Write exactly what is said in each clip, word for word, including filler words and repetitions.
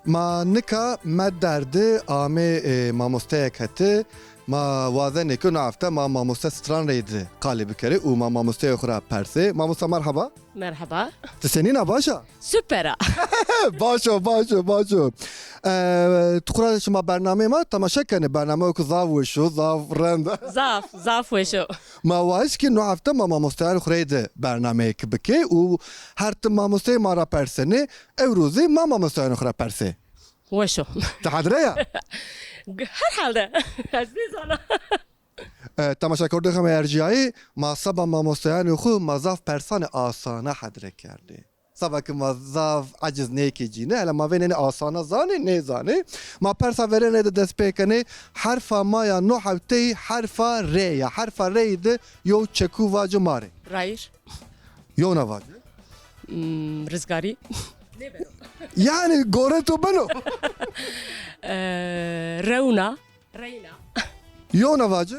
Ma nika Medder de amê, e, mamosteyek heti. Ma wazenê ke no hefte ma mamoste stran reyde qalê bikerê û ma mamosteyê xwu ra persê. Mamoste merheba. Merheba. Ti senîn a, baş a? Super a. Baş o, baş o, baş o. E, tu xwu ra şima bernameyê ma temaşe kenê. Bernameyêko zaf weş o, zaf rend a. Zaf, zaf weş o. Ma waşt kî no hefte ma mamosteyanê xwu reyde bernameyêk bikê û her tim mamosteyê ma ra persenê. Ewro zî ma mamosteyanê xwu ra persê. Weş o. Ti hedre ya? Herhalde. Ez nêzana. E, temaşekerdoxê ma erciyayî, ma seba mamosteyanê xwu ma zaf persanê asana hedre kerdê. Seba ke ma zaf eciz nêkê cîne, hele ma vênenê asana zanê, nêzanê. Ma persa verêne de dest pê kenê, herfa ma ya no hewteyî herfa R ya. Herfa R'yî de yew çekû vace ma rê. Rayîr. Yewna vace. Hmm, rizgarî. Yanî gore to beno. Ee, rewna. Reyna. Yewna vace.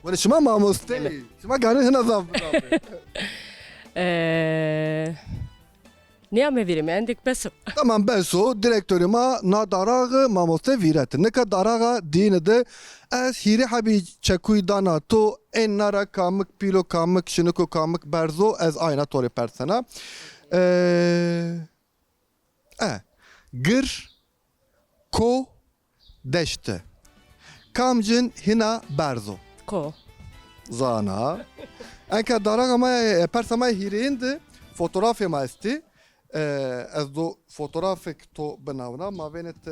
Wele şima mamosteyî. Şima ganî hina zaf bizafê. Ee, nêame vîrê mi, endêk bes o. Tamam, bes o. Direktorê ma na daraxi mamoste vîreti. Nika daraxa dîyine de ez hîrê hebî çekuyî dana to, ên na ra kamik pîl o, kamik şinik o, kamik berz o, ez ayna to rê persena. Ee, e, gir, ko, deşti. Kamcîn hina berz o? Ko. Zana. Enka daraxa ma ya, e, persa ma ya hîrêyin de fotografê ma estî. E, ez do fotografêk to binawna. Ma vênê ti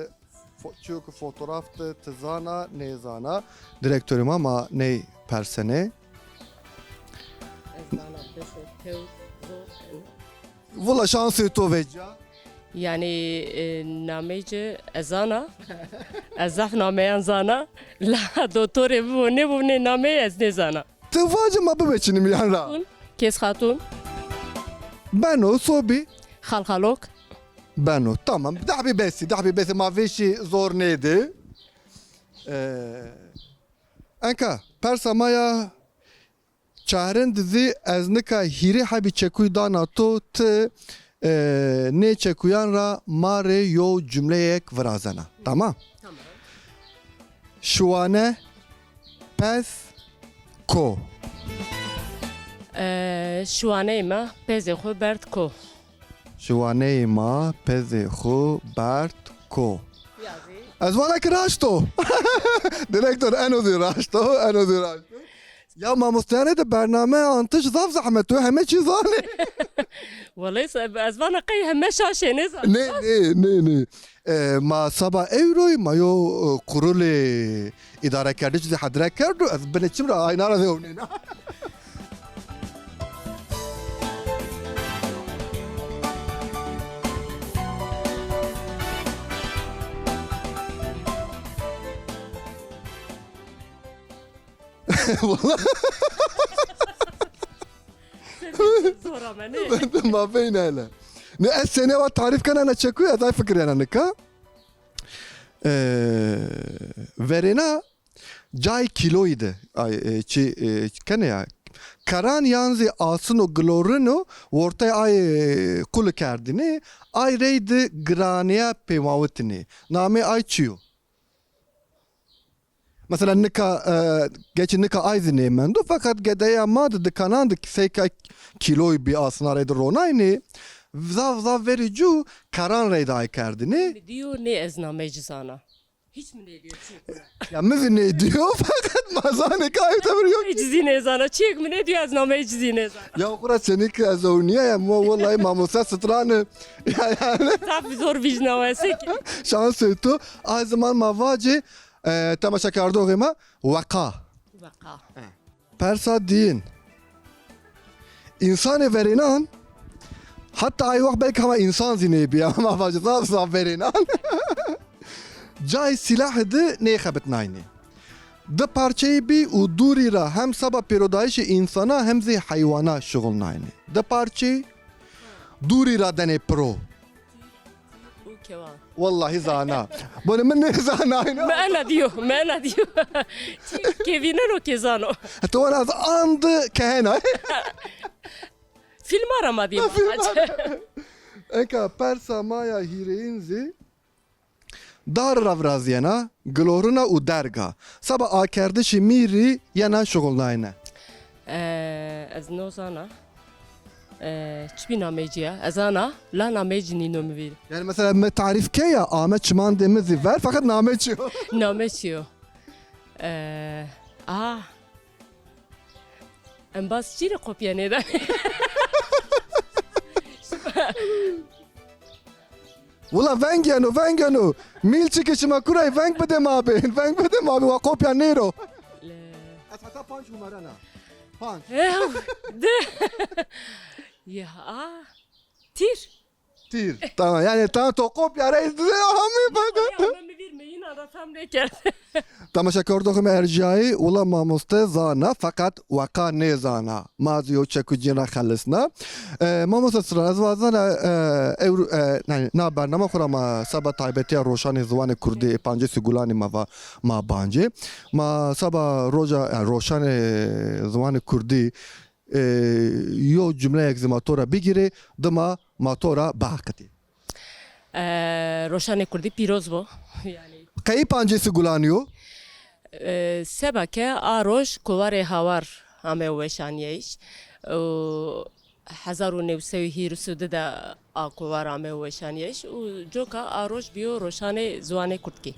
fo-, çîyo ke fotograf de ti zana, nêzana. Direktorê ma, ma ney persenê. Ez zana, beşo, tew, zor, eno. Vila şansê to vecîya. Yanî, e, nameyê ci ez zana. Ez zaf nameyan zana. La do to rê bibo nêbo nê nameyê ez nêzana. Ti vace ma biveçînim yan ra. Kes Xatun. Beno, sobî? Xalxalok. Beno, tamam. Dehbî besî, dehbî besî, ma vêşî zor nêdî. E, enka, persa ma ya Çarin de zî ez nika hîrê hebî çekuyî dana to, ti, e, nê çekuyan ra ma rê yew cumleyêk virazena. Tamam? Tamam. Şiwane pez ko. E, şiwaneyê ma pezê xwu berd ko. Şiwaneyê ma pezê xwu berd ko. Yazî. Ez vana ki raşt o. Direktor, eno zî raşt o, eno zî raşt o. Ya mamosteyanê de bername antiş zaf zehmet o, heme çî zanê. Wele se-, ez vana qey heme şaş ê, nêzan. Nê, nê, nê, nê. E, ma seba ewroy ma yo, e, kurulê îdarekerdiş zî hedre kerdo, ez binê çim ra ayna ra zî ewnêna. Wala. Zor ama ne? Ma veyna hele. Ne, ez senî wa tarîf kena na çekuy, ez ay fikirena nika. Ee, verêna cayê kîloyî de, ay, e, çi, e, kenê ya. Keran yan zî asin û gilorin o, wortay ay, e, quli kerdinê, ay reydi giranîya pêmawitnê. Namê ay çi yo? Mesela nika, e, geçî nika ay zî nêmendo, feqet gedeya ma di dikanan di seyka kîloyî bî asina reydi ronaynê. Zaf zaf verî cû keran reydi ay kerdinê. Mi dîyo nê ez nameyê ci zana. Hîç mi nêdîyo çîyêk mi. Ya mi zî nêdîyo, feqet ma zanê ke ay tebir yo. Nameyê ci zî nêzana. Çîyêk mi nêdîyo, ez nameyê ci zî nêzana. Ya xura senî ke ez ewnîya ya, ma wellahî mamoste strane. Ya yani. Zaf zor vîjnawa se ki. Şansê to. A ziman ma vacê, e, temaşekerdoxê ma weqa. Weqa. Persa dîyin. Însanê verênan, heta ay wext belkî hema însan zî nêbî, ama vajî zaf zaf verênan. Cayê sîlahî de nêxebitnaynê. Di parçeyî bî û dûrî ra hem seba pêrodayîşê însana hem zî heywana şuxulnaynê. Di parçeyî dûrî ra denê piro. Û kewan. Wellahî zana. Bonê mi nêzanayno. Mi ena dîyo, mi ena dîyo. Çî kê vîneno kê zano. Heta wana ez and kehena. Fîlma ra ma dîye. Fîlma ra. Eka persa ma ya hîrêyin zî dar ra virazîyena, gilorina û derg a. Seba akerdişî mîrî yena şuxulnayene. Ee, ez no zana. Ee, çi bî nameycî ya? Ez ana, la nameycî nîno mi vîr. Yanî mesela mi tarîf ke ya, ame çimandê mi zî ver, feqet namey çi yo? Namey çi yo? Ee, a. Embaz çî rê kopya nêdanê? Wila veng yeno, veng yeno. Mîl çike şima kurayî, veng bide ma bên, veng bide ma bên, wa kopya nêro. Le- Ez heta panc humerena. Panc. Ew, di. Ya, a, tîr. Tîr. Tamam, yanî tamam, to kopya rey dide, hamî bide. Ya, mi vîr mi yîna ra fehm nêkerd. Temaşekerdoxê mi erjayî, wila mamoste zana, feqet weqa nêzana. Ma zî yew çek û cîn ra xelisna. E, mamoste Siran, ez wazena, e, ewro, e, yanî na bernama xwu ra ma seba taybetîya Roşanê Ziwanê Kurdî ê Pancêsî Gulanî ma va, ma bancê. Ma seba roja, yanî Roşanê Ziwanê Kurdî, e, yew cumleyek zî ma to ra bigîrê, dima ma to ra biheqitî. E, Roşanê Kurdî pîroz bo. Yanî qey Pancêsî Gulanî yo? E, seba ke a roj kovarê Hawar ameyo weşanîyayîş. Û hezar û new sey û hîris û di de a kovar ameyo weşanîyayîş û coka a roj bîyo Roşanê Ziwanê Kurdkî.